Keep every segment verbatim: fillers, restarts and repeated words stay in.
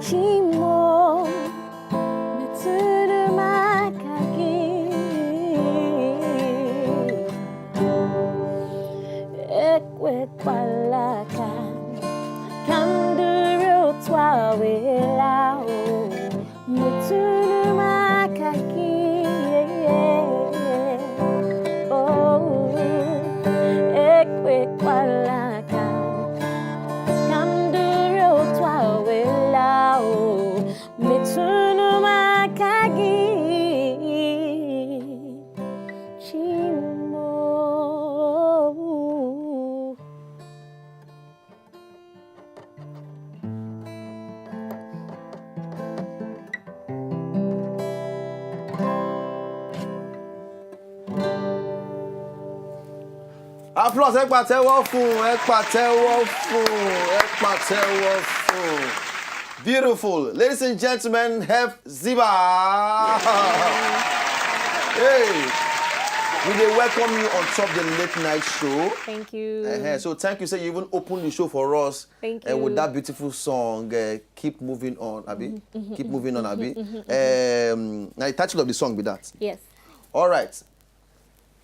Chimo, metụrụ m aka gị. Ekwekwala ka, ka m dịrị otu a wee laa o. Metụrụ m aka gị. Oh, ekwekwala ka, ka m dịrị otu a wee laa o. Metụrụ m aka gị, Chimo. Applause, ẹ pàtẹ́wọ́ fún, ẹ pàtẹ́wọ́ fún, ẹ pàtẹ́wọ́ fún. Beautiful. Ladies and gentlemen, Hef Ziba. Hey, we dey welcome you on top the late night show. Thank you. Uh-huh. So thank you, say you even open the show for us. Thank Uh, with you. That beautiful song, uh, Keep Moving On, Abi. Keep Moving on, Abi. Um, now the title of the song be that. Yes. All right.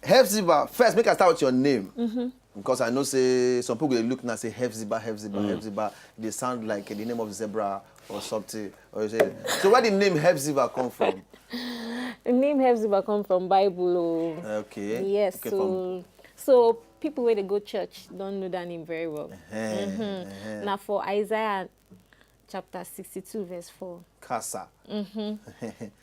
Hef Ziba, first, make I start with your name. Because I know say some people dey look now say Hef Ziba, Hef Ziba, Hef Ziba. They sound like the name of zebra or something. Or you say, so where the name Hef Ziba come from? The name Hef Ziba come from Bible. Oh. Okay. Yes. Okay, So, so people where they go church don't know that name very well. Eh, eh. Now for Isaiah chapter sixty-two verse four. Kasa.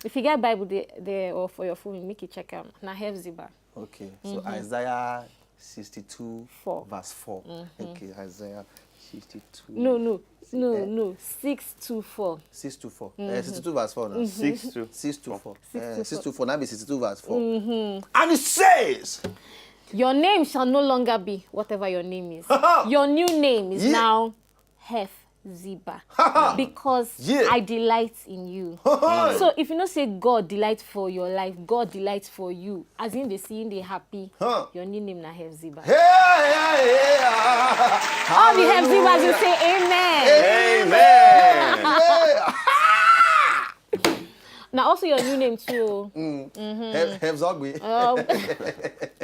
If you get Bible there, there or for your phone, make you check out. Now Hef Ziba. Okay. So Isaiah sixty-two Four. verse four. Okay, Isaiah sixty-two. No, no, no, Eh? no. Six two four. Six to four. Eh, sixty-two verse four now. Six to Six to four. Six Eh, to six four. to four. Now be sixty-two verse four. And it says, Your name shall no longer be whatever your name is. Your new name is Yeah. Now Hef Ziba. Because Yeah. I delight in you. Hey. So if you know say God delight for your life, God delight for you, as in they see, they happy, Huh. Your new name na Hef Ziba. Hey, hey, hey, ah, All the Hef Zibas will hallelujah. Say amen. Amen. Yeah. Now also your new name too. Hef Zogbi. Oh,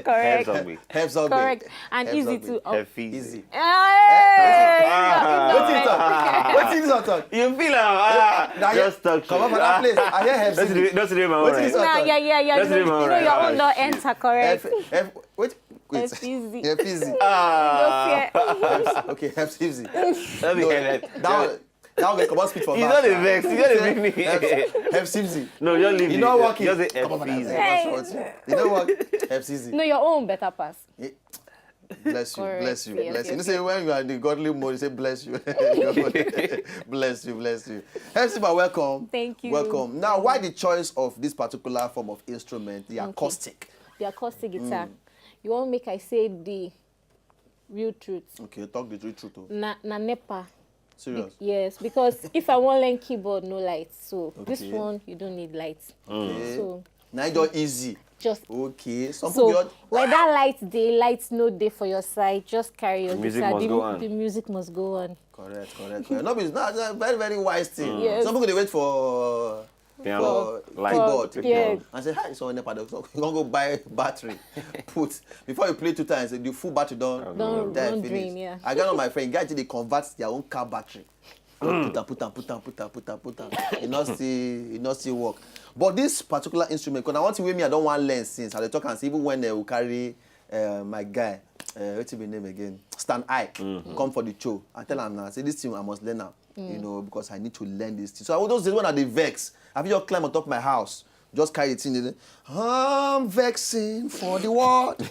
correct. Zogbi. Hef Zogbi. Correct. And Hef easy Zogbi. to up. Hef Easy. Easy. Hey, Wetin he talk? Wetin he talk? You feel am? Ah, Nah, just talk. Come on for that place. I hear Hef That's Zogbi. the that's the name I Wetin he want. talk? Nah, yeah, yeah, yeah. That's You the know, name I you know want. your own don't enter, correct? F, F, wait, wait. F easy. F easy. Don't fear. Okay, F easy. Let me No, hear that. that one, that one go comot speech for You mouth. know the vex. You know the meaning. F, F easy. No, just leave You it. know what? Just say Come on, F easy. F easy. You know what? F easy. No, your own better pass. Bless you, Correct. bless you, Yes, bless you. You yes, say yes. When you are in the godly mode, you say bless you. Bless you, bless you. Hef Ziba, welcome. Thank you. Welcome. Now, why the choice of this particular form of instrument, the Okay. Acoustic? The acoustic guitar. You want make I say the real truth? Okay, talk the real truth. Oh. Na na nepa. Serious. Yes, because if I want learn keyboard, no light. So this Okay. One you don't need light. Okay. So Now it's just easy. Just Okay. Some so people. Whether light day, light no day for your side, just carry your The music guitar. must The, go on. The music must go on. Correct, correct, correct. No, it's not a very, very wise thing. Yes. Some people they wait for Piano, for light, keyboard. piano. Yeah. And say, hi, so nepa, you gonna go buy battery, put before you play two times, the full battery done. Don't Die don't finish. Drain, yeah. I got on my friend, guy, they convert their own car battery. Put am, put am, put am, put am, put am, put am. It not still, it not still work. But this particular instrument, because I want to wear me, I don't want learn since. I dey talk and say even when they will carry uh, my guy, uh, what's his name again? Stan I come for the show. I tell him now, I say this thing I must learn now. You know, because I need to learn this thing. So I those days when I dey vex, I fit just climb on top of my house, just carry the thing. Dey, I'm vexing for the world.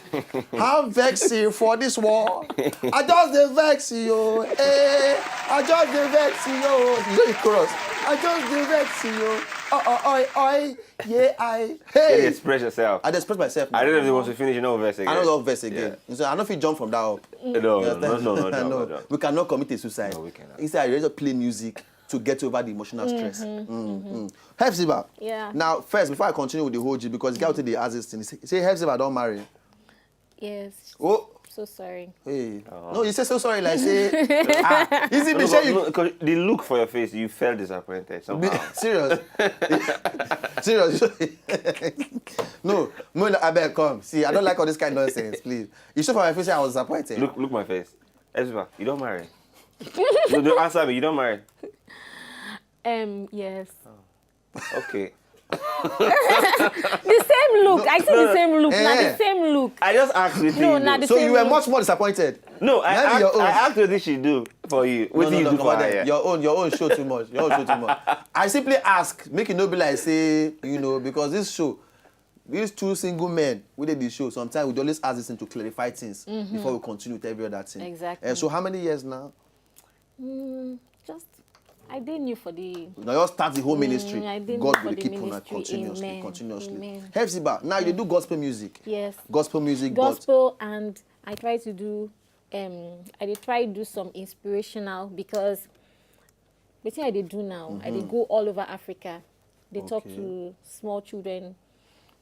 I'm vexing for this world. I just dey vex you, eh? I just dey vex you. You know the chorus. I just dey vex you. Oh, oh, oi, oi. Yeah, I. Hey, Hey. express yourself. I dey express myself. I don't know if Now. They want to finish. You know, verse again. I don't love verse again. So I don't feel jump from that up. No, no, no, no, no, no, no, no. We cannot commit a suicide. No, we cannot. Instead, I rather play music to get over the emotional stress. Mm, mm. Hef Ziba. Yeah. Now, first, before I continue with the whole G, because the guy today asked this thing, he say, say, Hef Ziba, I don't marry. Yes. Oh, So sorry. Hey. No, you say so sorry like say. Ah, is it be say you? No, 'cause the look for your face, you felt disappointed Be- somehow. serious. serious. No, no, no, I beg come. See, I don't like all this kind of nonsense, please. You show for my face, I was disappointed. Look, look my face. Ezra, you don't marry. No, don't answer me. You don't marry. Um, yes. Okay. The same look. I see the same look. Na Eh. the same look. I just asked you. No, na the So same you were look. much more disappointed. No, I Now asked, your own. I asked what did she do for you. What No, did no, you no, do come for on her? there. Yeah. Your own, your own show too much. Your own show too much. I simply ask, make it no be like say, you know, because this show, these two single men, we did the show. Sometimes we always ask this thing to clarify things before we continue with every other thing. Exactly. And so, how many years now? Mm, just I didn't knew for the Now you start the whole ministry. Mm, I didn't God know for will the keep on ministry. Continuously, Amen. Continuously. Amen. Hepzibah, now you do gospel music. Yes. Gospel music, but Gospel, and I try to do um I dey try do some inspirational, because wetin I dey do now, I dey go all over Africa. Dey talk Okay. to small children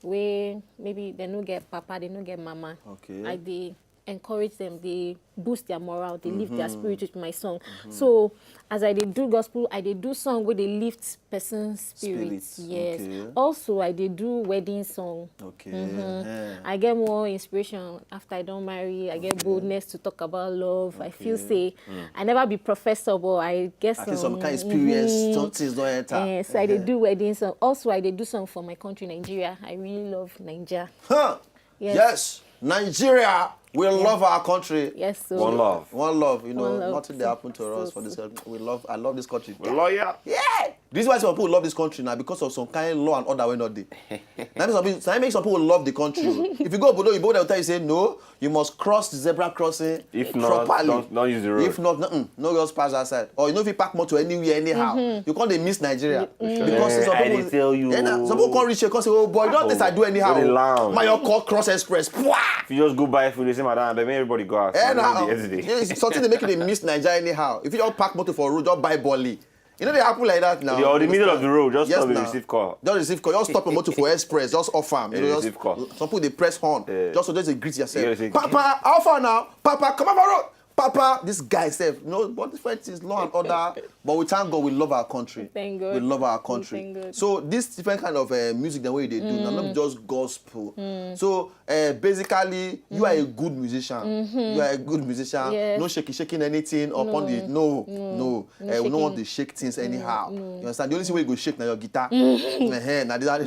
wey maybe they no get papa, they no get mama. Okay. I dey encourage them, they boost their morale, they lift their spirit with my song. So as I dey do gospel, I dey do song wey dey lift person spirit. Spirit, Yes. Okay. Also, I dey do wedding song. Okay. Mhm. eh. I get more inspiration after I don marry. I get boldness to talk about love. I feel Okay. say I never be professor, but I get At least some kind some experience, Mhm. some things don't enter. Eh, so I dey do wedding song. Also, I dey do song for my country, Nigeria. I really love Nigeria. Huh? Yes. Yes. Nigeria, we love our country. Yes. So One love. One love, you know, One love. nothing they happen to So, us so, for this. so. We love, I love this country. Lawyer. Yeah. This is why some people love this country now, because of some kind of law and order wey not dey. That means some people, that makes some people love the country. If you go below, you go there, tell you say no, you must cross the zebra crossing If not, properly. don't, don't use the road. If not, mm-mm, no just pass that side. Or you know if you park motor anywhere anyhow, you can't dey miss Nigeria. Because Eh, some I people, dey tell you. Eh, na- some people come reach here, come say, oh boy, you don't think I do anyhow. Very loud. My your call cross express. Pwah! If you just go buy food, they say, madam, but make everybody go out. Eh, I know now, the yesterday. Something they make you dey miss Nigeria anyhow. If you just park motor for road, just buy bolly. You know they happen like that now. You're in the You middle of understand? the road, just Yes, stop the now. receive call. Just receive call. Just stop a motor for express. Just off am. You Yeah, know, receive call. Just, some people they press horn. Yeah. Just so just dey greet You yourself. say, Papa, how far now? Papa, come on road. Papa, this guy said no, but different things, law and order. But we thank God, we love our country. Thank God. We love our We country. thank God. So this different kind of uh, music the way they do, now not just gospel. So uh, basically, you are a good musician. You are a good musician. Yes. No shaking, shaking anything upon the no, no. No Uh, we don't want shaking. to shake things anyhow. You understand? The only thing we go shake now your guitar. Eh, now that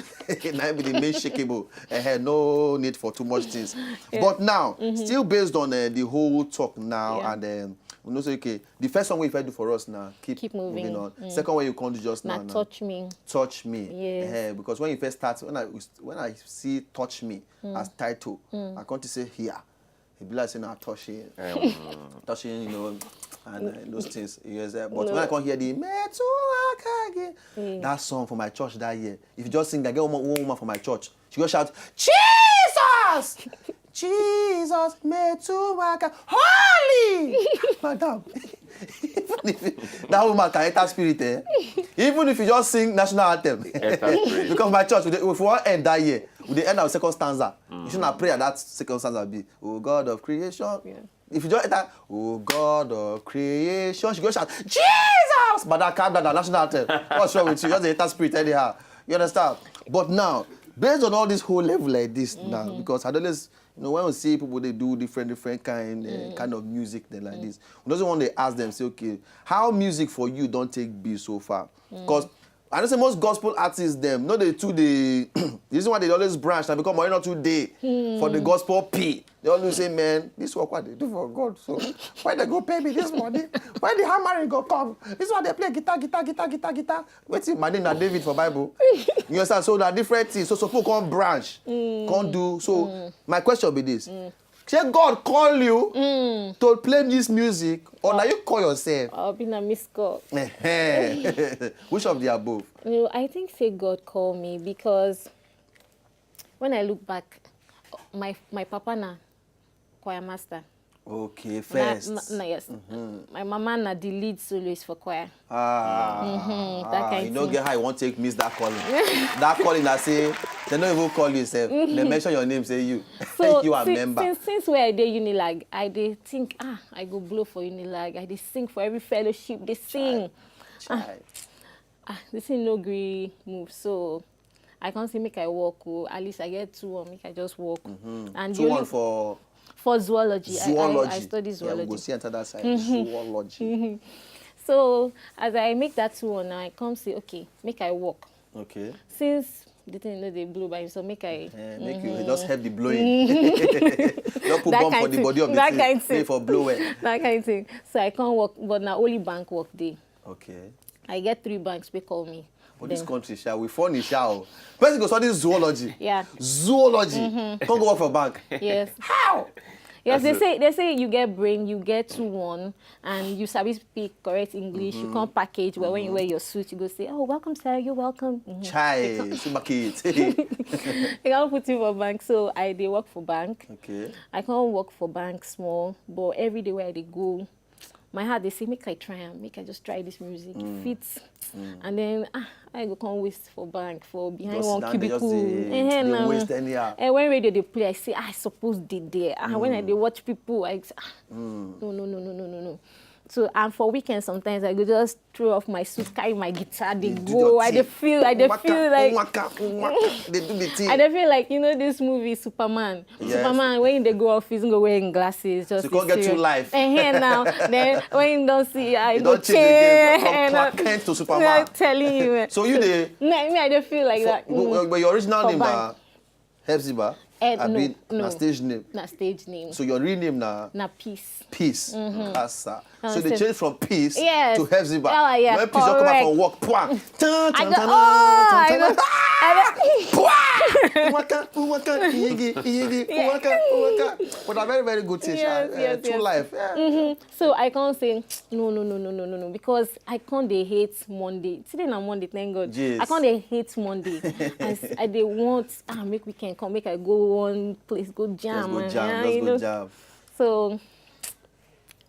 now be the main shakeable. Eh, no need for too much things. But now, still based on uh, the whole talk now, Yeah. And um, we know say okay, the first song we first do for us now, keep, Keep moving. On. Second one you can't do just now, Now now. Touch Me. Touch me. Yes. Eh, because when you first start, when I when I see touch me as title, I can't say here. It be like saying I touching, touching, you know, and uh, those things. Yes, uh, but when I can't hear the me too again, that song for my church that year. If you just sing that, get one, one woman for my church. She go shout, Jesus, Jesus, me too holy, madam. Even if that woman can enter spirit, eh? Even if you just sing national anthem, Enter spirit. Because my church, we dey- if we want end that year, we dey end our second stanza. You should not pray at that second stanza be, oh God of creation. If you just enter, oh God of creation, she go shout, Jesus! But that calm down, the national anthem. What's wrong with you? Just dey enter spirit anyhow. You understand? But now, based on all this whole level like this now, because I always, you know, when we see people they do different, different kind, uh, kind of music then like this, we doesn't want to ask them, say, okay, how music for you don't take be so far? Because I know say most gospel artists them, no, they too they the reason why they always branch now because money not too day for the gospel P. They always say, man, this work what they do for God. So why they go pay me this money? Why the hammering go come? This one they play guitar, guitar, guitar, guitar, guitar. Wait till my name na David for Bible. You understand? So that different things. So suppose come branch, come do. So my question be this. Say God call you to play this music, or now you call yourself? I'll be na miss call. Which of the above? No, I think say God called me because when I look back, my my papa na choir master. Okay, Na- first. na- na- yes. My mama na the lead soloist for choir. Ah, Mhm, that ah, kind you no thing. Get how you wan take miss that calling. That calling, I say, they no even call you sef. They mention your name, say you. So You are since, member. since since where I dey Unilag, I dey think, ah, I go blow for Unilag. I dey sing for every fellowship. They sing. Chai. Ah, this thing no gree move. So I can't say make I work. Oh, at least I get two one. Make I just work. And the Two only- one for for zoology. I- zoology. I, I study Yeah, we go zoology. See another side. Zoology. So as I make that two one now, I come say, okay, make I work. Okay. Since the thing no dey blow by himself, make I Eh, make you just help the blowing. Don't put That bomb for kind the thing. Body of the That thing. Kind thing. Make for blow well. That kind thing. So I can't work, but now only bank work day. Okay. I get three banks. They call me. But this Then- country, shall we funny, shall? Person go study zoology. Yeah. Zoology. Can't go work for bank. Yes. How? Yes, they That's say they say you get brain, you get two one, and you sabi speak correct English. You can't package well when you wear your suit. You go say, "Oh, welcome, sir. You're welcome." Mhm. Chai, supermarket. They can't put you for bank, so I dey work for bank. Okay. I can't work for bank small, but every day where I dey go, my heart they say make I try and make I just try this music. It fits. And then ah, I go come waste for bank for behind Just sit one down there, just cubicle. dey- Eh, dey now. Waste anyhow. And when radio they play, I say, "Ah, I suppose they there." Ah, when I dey watch people, I say, ah, no, no, no, no, no, no, no. So and for weekends sometimes I go just throw off my suit, carry my guitar, they You do go. your I thing. Dey feel, I dey Waka, feel like waka, waka. They do the thing. I dey feel like you know this movie Superman. Yes. Superman when they go office, go wearing glasses, just So you can't dey get two serious. Life. Eh, eh, now then when you don't see, I You go don't change again. change. From Eh, now. Clark Kent to Superman. I'm telling you. Eh. So you dey. No, me I dey feel like that. But, Mm. but your original For name bank. na Hepzibah. Eh, Abi no, na no. Stage name. Na stage name. So your real name na Na peace. Peace. Kasa. So Kasa. They change from Peace Yes. To Hepzibah. Oh, yeah, When Peace just come out correct. From work, pwah. Tan, I tan, go, tan, oh, I tan, go, tan. I go. Waka, waka, iyigi, iyigi, Yeah. waka, waka. But a very, very good thing. Yes, uh, yes, True yes. Life. Yeah. Mhm. So I can't say no, no, no, no, no, no, no, because I can't dey hate Monday. Today na Monday, thank God. Yes. I can't dey hate Monday. I, s- I dey want ah make weekend come, make I go one place, go jam. Just go And, jam. yeah, Just you go know. Jam. So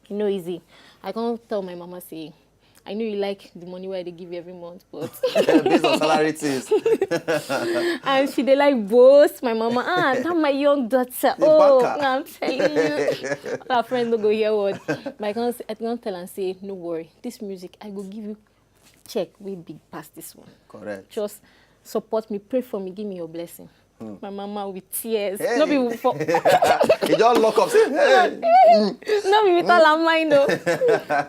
e no easy. I can't tell my mama say I know you like the money where they give you every month, but Based on salary things. and she dey like boast my mama. Ah, that my young daughter. Oh, Banker. I'm telling you, her friend no go hear word. But I can't, I can't tell and say no worry. This music I go give you check way big pass this one. Correct. Just support me, pray for me, give me your blessing. My mama with tears. Hey. No be for He just lock up. Say, hey. No be with all her mind though.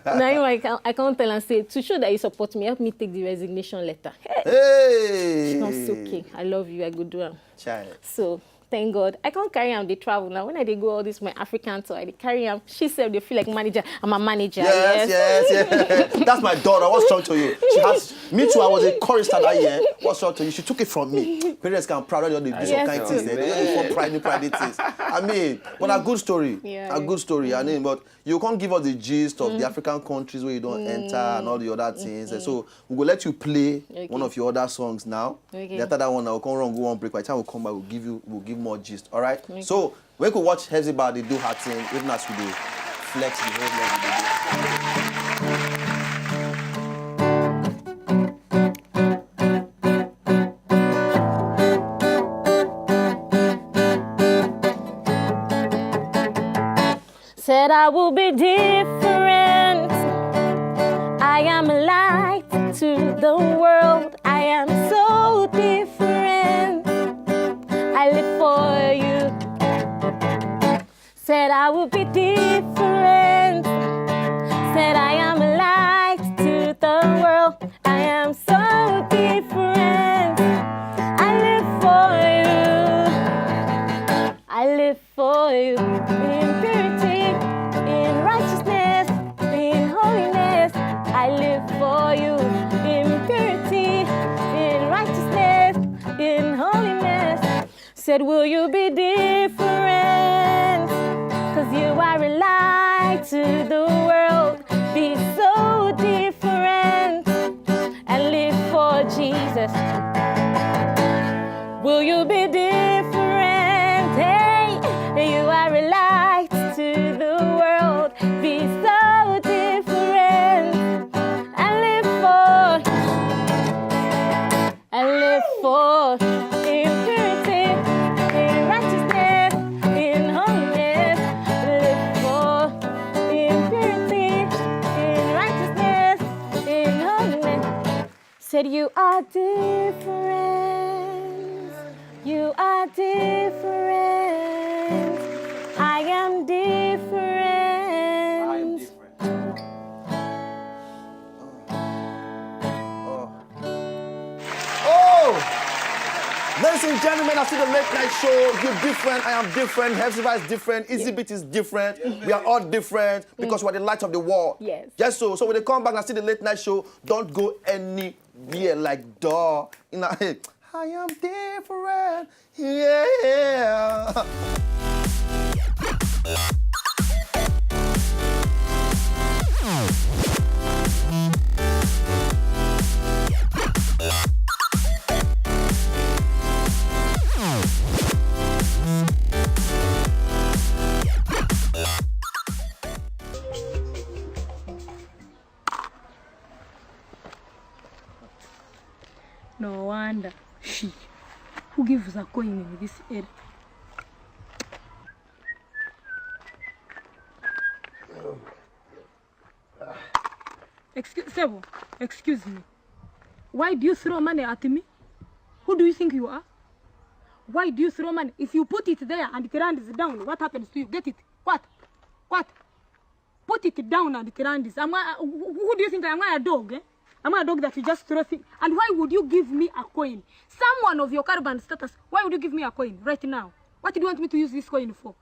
Now I can't, I can't tell and say to show that you support me, help me take the resignation letter. Hey, Hey. no, it's okay. I love you. I go do am. Child. So thank God. I can't carry am dey travel now. When I dey go all this my African tour, I dey carry am. She said they feel like manager. I'm a manager. Yes, yes, yes. That's my daughter. What's wrong to you? She has me too. I was a chorister that year. What's wrong to you? She took it from me. Parents can proud of you. They do some Yes, kind sir. Things. They do some pride, pride things. I mean, but a good story. Yeah. A good story. I mean, but you can't give us the gist of the African countries where you don't enter and all the other things. And so we go let you play Okay. One of your other songs now. Okay. The after that one, I will come run go one break. By the time we come back, we'll give you, we'll give more gist. All right. So we could watch Hepzibah dey do her thing, even as we dey flex the whole leg. Said I will be different. I am a light to the world. I am so different. I live for you. Said I will be different. Said I am a light to the world. I am so different. I live for you. I live for you in purity, in righteousness, in holiness. I live for you in purity, in righteousness, in holiness. Said, will you be different? Cause you are a light to the world. Be so different and live for Jesus. Will you be different? Hey, you are a light to the For in purity, in righteousness, in holiness, live for in purity, in righteousness, in holiness. Said you are different. You are different. I am different. I am different. Oh. Oh! Ladies and gentlemen, I see the late night show. You're different. I am different. Hepzibah is different. Easy Beat is different. We are all different because we're the light of the world. Yes. Yes, so so when they come back and see the late night show, don't go anywhere like door. You know, I am different. Yeah. No wonder. She. Who gives a coin in this area? Excuse, Sebo, excuse me. Why do you throw money at me? Who do you think you are? Why do you throw money? If you put it there and it runs down, what happens to you? Get it? What? What? Put it down and it runs. Am I, who who do you think I am? Am I a dog? Eh? Am I a dog that you just throw things? And why would you give me a coin? Someone of your carbon status, why would you give me a coin right now? What do you want me to use this coin for?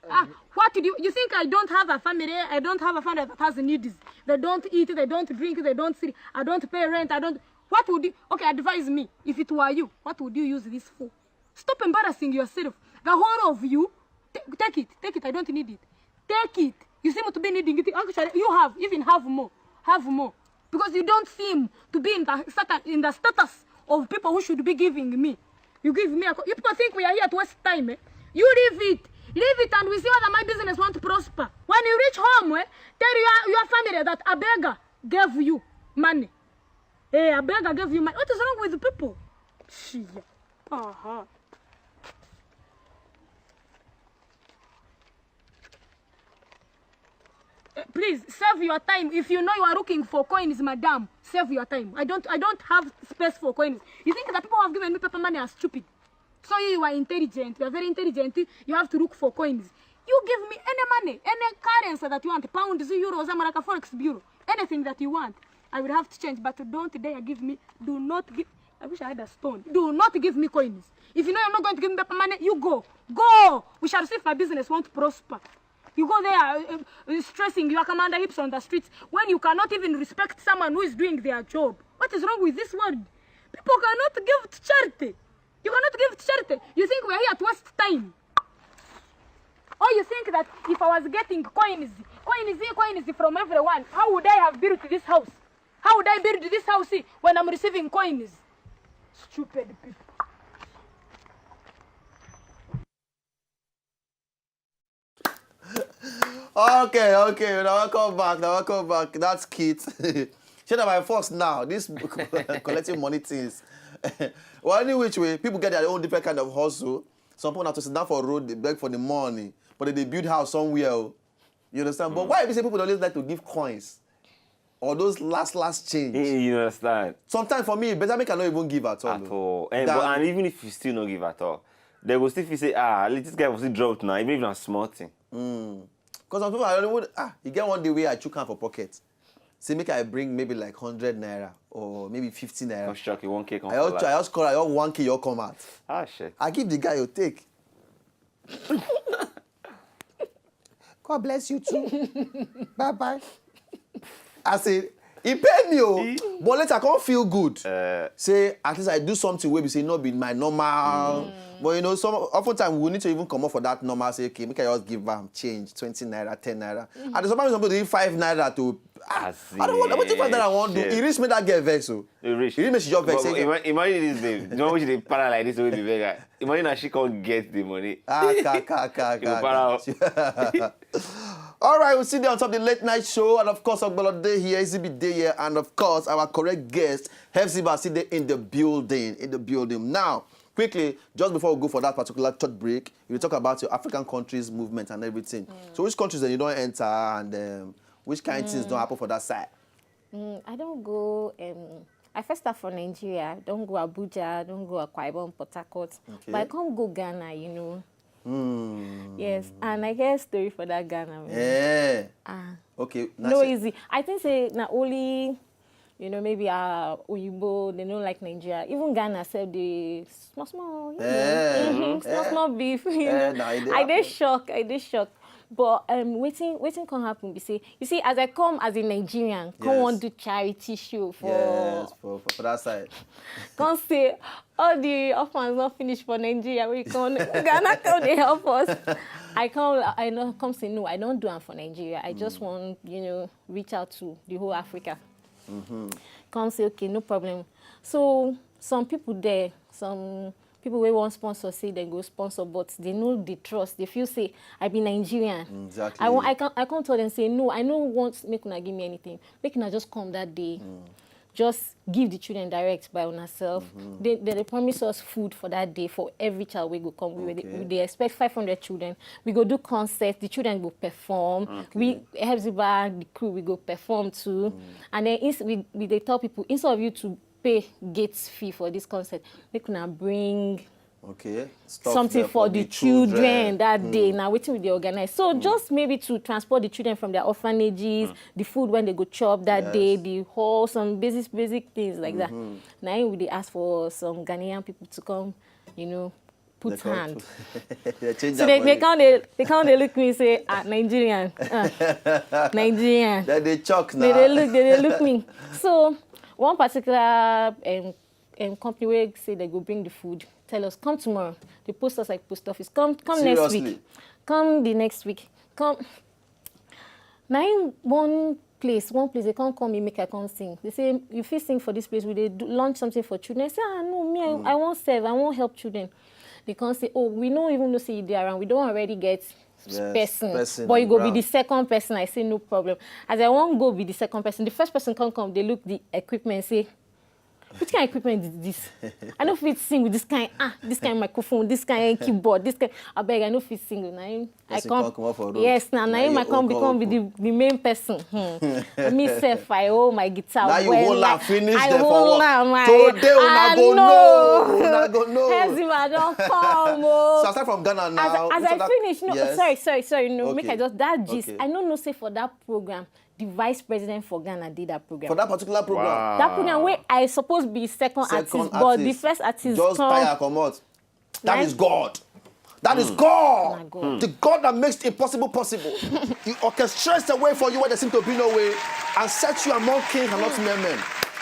Ah, what do you, you think I don't have a family? I don't have a family that has needs. They don't eat, they don't drink, they don't sleep. I don't pay rent. I don't. What would you? Okay, advise me. If it were you, what would you use this for? Stop embarrassing yourself. The whole of you, t- take it, take it. I don't need it. Take it. You seem to be needing it. Actually, you have even have more, have more, because you don't seem to be in the status, in the status of people who should be giving me. You give me a. Co- you people think we are here to waste time. Eh? You leave it, leave it, and we see whether my business won't prosper. When you reach home, eh, tell your your family that a beggar gave you money. Hey, a beggar gave you money. What is wrong with people? Shia. Uh-huh. Eh, please save your time. If you know you are looking for coins, madam, save your time. I don't, I don't have space for coins. You think that people who have given me paper money are stupid? So you, you are intelligent. You are very intelligent. You have to look for coins. You give me any money, any currency that you want, pounds, euros, America Forex Bureau, anything that you want. I will have to change, but don't dare give me. Do not give. I wish I had a stone. Do not give me coins. If you know you're not going to give me paper money, you go. Go. We shall see if my business won't prosper. You go there uh, uh, stressing your commander hips on the streets when you cannot even respect someone who is doing their job. What is wrong with this world? People cannot give to charity. You cannot give to charity. You think we are here to waste time? Or you think that if I was getting coins, coins, coins from everyone, how would I have built this house? How would I build this house when I'm receiving coins? Stupid people. Okay, okay, now welcome back, now welcome back. That's Kit. Shey na by force now, this collecting money things. Well, any which way, people get their own different kind of hustle. Some people have to sit down for road, they beg for the money, but they build house somewhere. Oh. You understand? But why be say people always like to give coins? Or those last last change. Eh, you understand? Sometimes for me, better make I no even give at all. At all. Eh, but, and even if you still no give at all, they go still feel say, ah, at least this guy was still dropped now, even if na small thing. Because some people, I don't know, ah, you get one day where I chook am for pocket. Say make I bring maybe like hundred naira or maybe fifty naira. Come shock you, one K come I just, I just call, I just one K, you come out. Ah, shit. I give the guy your take. God bless you too. Bye bye. I say, e pain me o, but later I come feel good. Uh, say at least I do something wey be say no be my normal. Mm. But you know, some oftentimes we need to even come up for that normal. Say, okay, make I just give am change, twenty naira, ten naira. Mm-hmm. And sometimes somebody give five naira to. Ah, I don't want. What if five naira I want do? E reach me that girl vex o. E reach. E reach me she just vex. But, but imagine this babe. You know when she dey para like this with the beggar. Imagine that she can't get the money. Ah, ka ka ka ka. She go para. All right, we see there on top of the late night show, and of course, Ogbolo Day here, Easy Be Day here, and of course, our correct guest, Hepzibah, see there in the building, in the building. Now, quickly, just before we go for that particular short break, you talk about your African countries movement and everything. So, which countries that you don't enter, and um, which kind of things don't happen for that side? Mm, I don't go. Um, I first start for Nigeria. Don't go Abuja. Don't go Akwa Ibom, Port Harcourt. Okay. But I can't go Ghana. You know. Hmm. Yes, and I get story for that Ghana. Man. Eh. Ah, Okay. No easy. I think say na only, you know, maybe uh Oyibo, they don't like Nigeria. Even Ghana said the small small. You know. Eh, Mhm, small eh. small beef. Eh, na, e dey I dey happen. Shock. I dey shock. But um, wetin wetin come happen be say, you see, as I come as a Nigerian, come Yes. Wan do charity show for Yes, for, for, for that side. Come say all the orphans not finish for Nigeria. We come Ghana come dey help us. I come I know come say no, I don't do am for Nigeria. I just want, you know, reach out to the whole Africa. Come say okay, no problem. So some people there, some people wey wan sponsor say dem go sponsor, but they know the trust. They feel say I be Nigerian. Exactly. I want I can I can't tell them say no, I no want make una give me anything. Make una just come that day. Just give the children direct by una self. They, they, they promise us food for that day for every child we go come. We, Okay. we they expect five hundred children. We go do concert. The children go perform. We Hepzibah, the crew, we go perform too. And then ins- we we they tell people, instead of you to pay gate fee for this concert, make una bring Okay. Stuff something there for the children that day. Mm. Now wetin we dey organize, so just maybe to transport the children from their orphanages, the food when they go chop that Yes. day, the whole some basic basic things like that. Now we dey ask for some Ghanaian people to come, you know, put They come hand. They change So am they, for they you. Come they, they come they look me say, ah, Nigerian, ah, Nigerian. Then they choke They, now. They look they, they look me. So one particular um, um, company wey say they go bring the food, tell us come tomorrow. They post us like post office. Come come next Seriously? Week. Come the next week. Come. Now in one place, one place they can't call me make I come sing. They say if you sing for this place, we they do, launch something for children. I say ah no, me I, I won't serve. I won't help children. They can't say oh we no even know say you there and we don't already get Yes, person, person but you on go ground. Be the second person. I say no problem. As I won't go be the second person, the first person can't come. They look the equipment say which kind of equipment is this? I don't fit sing with this kind ah this kind of microphone, this kind of keyboard, this kind. I beg, I no fit sing. Na him I Person come. Come comot for road. Yes, now na Na him you I come own become be come the, the main person. Hmm. Me self, I hold my guitar. Now you Well, hold am, finish I there for hold work. Am, I, Today una I go know. Una go know. Hezima don come. Oh. So aside from Ghana now, As, as which I other- finish, no, Yes. Sorry, sorry, sorry, no, Okay. Make I just that gist. Okay. I don't know say for that program, the vice president for Ghana did that program. For that particular program. Wow. That program where I supposed be second, Second artist, but the artist. First artist Just come. Tire comot. That Right? Is God. That is God. Na God. The God that makes the impossible possible. He orchestrates the way for you where there seems to be no way and sets you among kings and not mere men.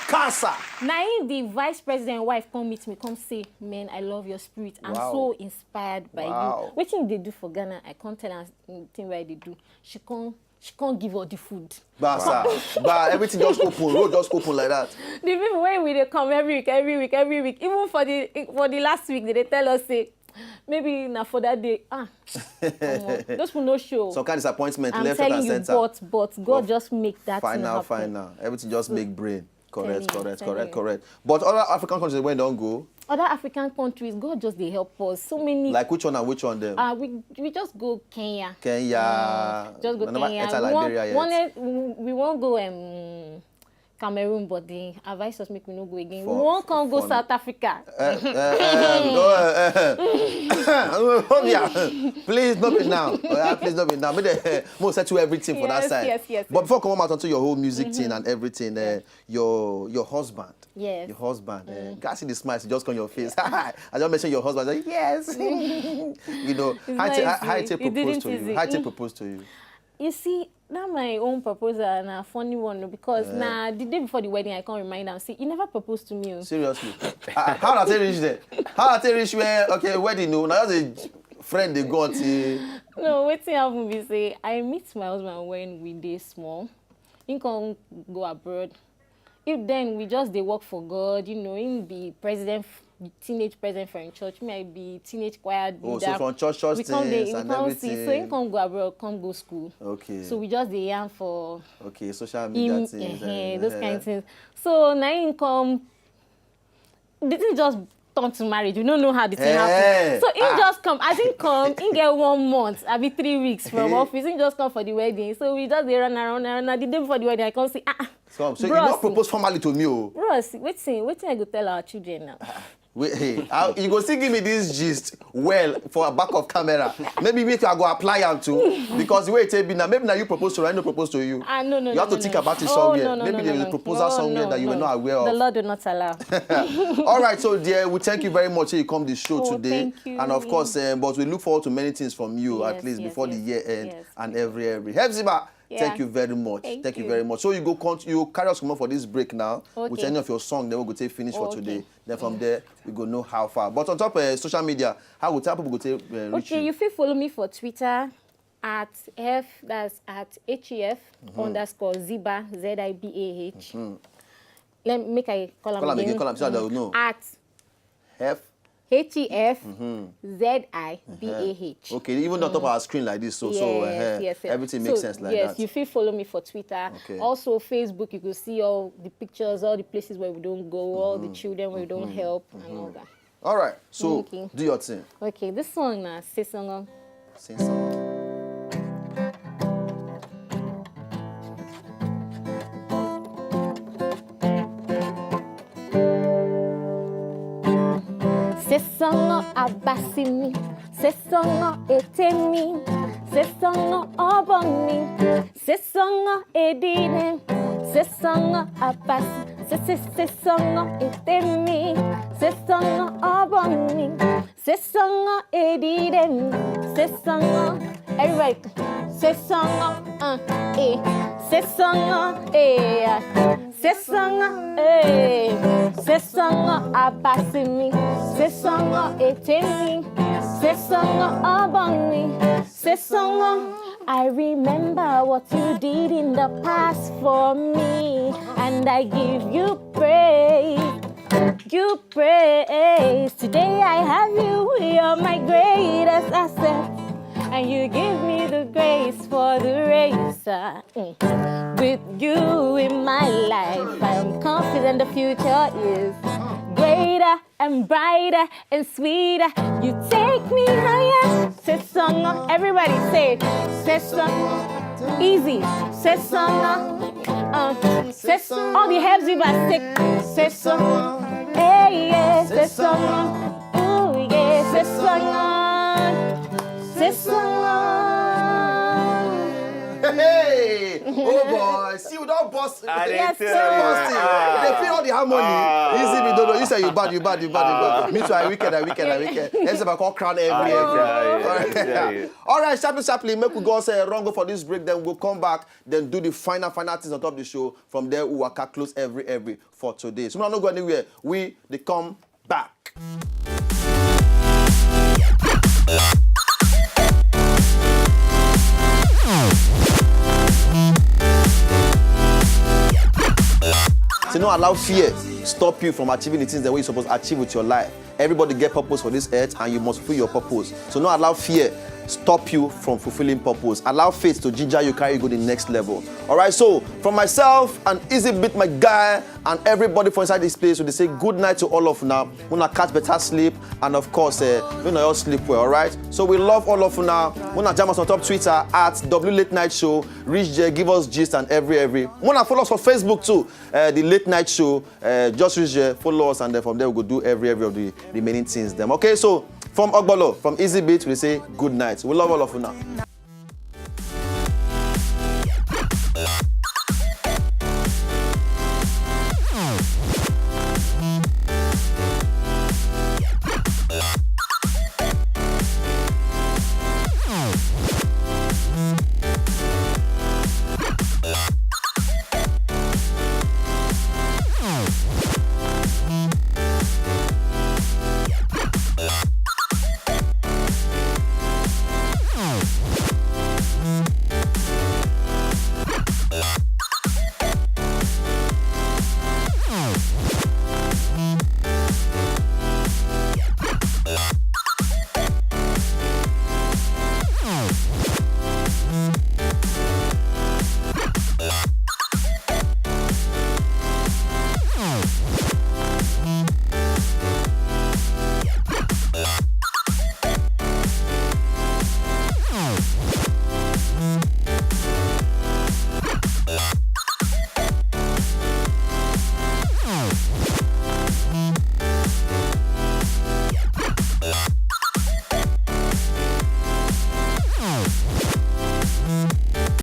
Kasa. Na him the vice president wife come meet me, come say, "Man, I love your spirit. I'm Wow. So inspired by Wow. You." Wetin they do for Ghana, I can't tell her thing why they do. She can't, she can't give all the food. Basa. Ba, everything just open. Road just open like that. The people wey we dey come every week, every week, every week. Even for the for the last week, they dey tell us say maybe na for that day. Ah, omo, those people no show. Some kind of disappointment I'm left, right, telling and you, center. But but God But just make that thing Final, happen. Final. Everything just make brain. Correct, Tell you, correct, tell correct, you. Correct. But other African countries wey don go, Other African countries, God just dey help us. So many. Like which one and which one dem? Uh, we we just go Kenya. Kenya. Just go We never Kenya. enter We wan- Liberia yet. One, we, we wan go um, Cameroon, but the advice us make we no go again. For- We wan come go for- South Africa. Eh, eh, eh, go, eh, eh. Hope ya. Please no be now. Oh, yeah, please no be now. Make dem, eh, mo settle everything for that Yes, side. Yes, yes. But before I come out onto your whole music thing and everything, eh, your your husband. Yes. Your husband. Eh, can I see the smile? It just come your face. I just mentioned your husband. I said, yes. You know, It's how not to easy. how to It didn't propose to you? easy. How to Mm. Propose to you? You see, that my own proposal na funny one o, because Eh. na the day before the wedding I come remind am say you never propose to me o. Seriously. Ah, how na take reach there? How na take reach where, okay, wedding o, na just a friend dey go until No, wetin happen be say I meet my husband when we dey small. He come go abroad. If then we just dey work for God, you know, him be president f- teenage president for im church, me I be teenage choir leader. Oh, so from church, church we come dey, things we and come see, so everything. Im come go abroad, come go school. Okay. So we just dey yarn for Okay, social media him, things, eh, eh, those eh. Kind things. So na im come, the thing just turn to marriage. We don't know how the thing Eh, happened. So he ah. Just come. As he come, he get one month, I be three weeks from Eh. Office. He just come for the wedding. So we just dey run around, around. Na the day before the wedding, I come see, ah, ah, So, so you bros. Not propose formally to me, oh. Bros, wetin, wetin I go tell our children now? Wait, hey, how, you go still give me this gist well for a back of camera. Maybe make I go apply am too, because the way it take be now, maybe now you propose to her, I no propose to you. Ah, no, no, You no, have to no, think no. About it Oh, somewhere. No, no, Maybe no, there's no, a proposal no, somewhere no, that you were no. Not aware of. The Lord will not allow. All right, so dear, we thank you very much. You come the show Oh, today, thank you. And of course, um, but we look forward to many things from you at Yes, least yes, before the yes, year end yes. And every every. Hepzibah, Yeah. Thank you very much. Thank Thank you you. Very much. So you go con- you carry us come up for this break now with Okay. Any of your song. Then we go take finish for Okay. Today. Then from there we go know how far. But on top of social media, how we tell people go take uh, reach Okay, you? You fit follow me for Twitter at F, that's at H E F underscore Ziba, Z I B A H. Let me make I call am Call am again, again. Call am so that we know. At F H E F Z I B A H. Okay, even on top of our screen like this, so so Yes, uh, yes, yes. Everything So, makes sense like yes, that. You fit follow me for Twitter. Okay. Also, Facebook, you go see all the pictures, all the places where we don't go, all the children where we don't help, and all that. All right, so Okay. Do your thing. Okay, this song na Sesongo. Sing song. Sesongo abasimi, sesongo etemi, sesongo oboni, sesongo edine, sesongo abasi, se se sesongo etemi, sesongo oboni, sesongo edine, sesongo. Everybody, sesongo, uh, eh, sesongo, eh. Sesongo, eh, sesongo abasimi, sesongo etemi, sesongo oboni, sesongo. I remember what you did in the past for me, and I give you praise, you praise. Today I have you, you're my greatest asset, and you give me the grace for the race. Uh, Mm. With you in my life, I am confident the future is greater and brighter and sweeter. You take me higher. Sesongo, everybody say, sesongo. Easy. Sesongo. Uh, sesongo. All the heads we must say, sesongo. Hey, yeah, sesongo. Ooh, yeah, sesongo. Sesongo. Hey! Oh boy, see, we don't bust. I didn't Yes, tell sir. You. Bust it. Ah. They feel all the harmony. Ah. Easy, we don't know. You say you bad, you bad, you bad, you bad. Me too, I wicked, I wicked, I wicked. Except I call crown every, Ah, every. yeah, yeah, yeah, yeah, yeah. All right, sharply, sharply, make we go say wrong go for this break. Then we'll come back, then do the final, final things on top of the show. From there, we will close every, every for today. So, no, no go anywhere. We, they come back. So no allow fear stop you from achieving the things the way you're supposed to achieve with your life. Everybody get purpose for this earth and you must fulfill your purpose. So no allow fear stop you from fulfilling purpose. Allow faith to ginger you, carry you go the next level. All right, so from myself and Easy Beat, my guy, and everybody for inside this place, we dey say good night to all of una. Una catch better sleep, and of course, uh, una all sleep well, all right? So we love all of una. Una jam us on top Twitter at W Late Night Show. Reach there, give us gist and every, every. Una follow us for Facebook too, uh, The Late Night Show. Uh, just reach there, follow us, and then from there we go do every, every of the remaining things. Them. Okay, so from Ogbolo, from Easy Beat, we say good night. We love all of una.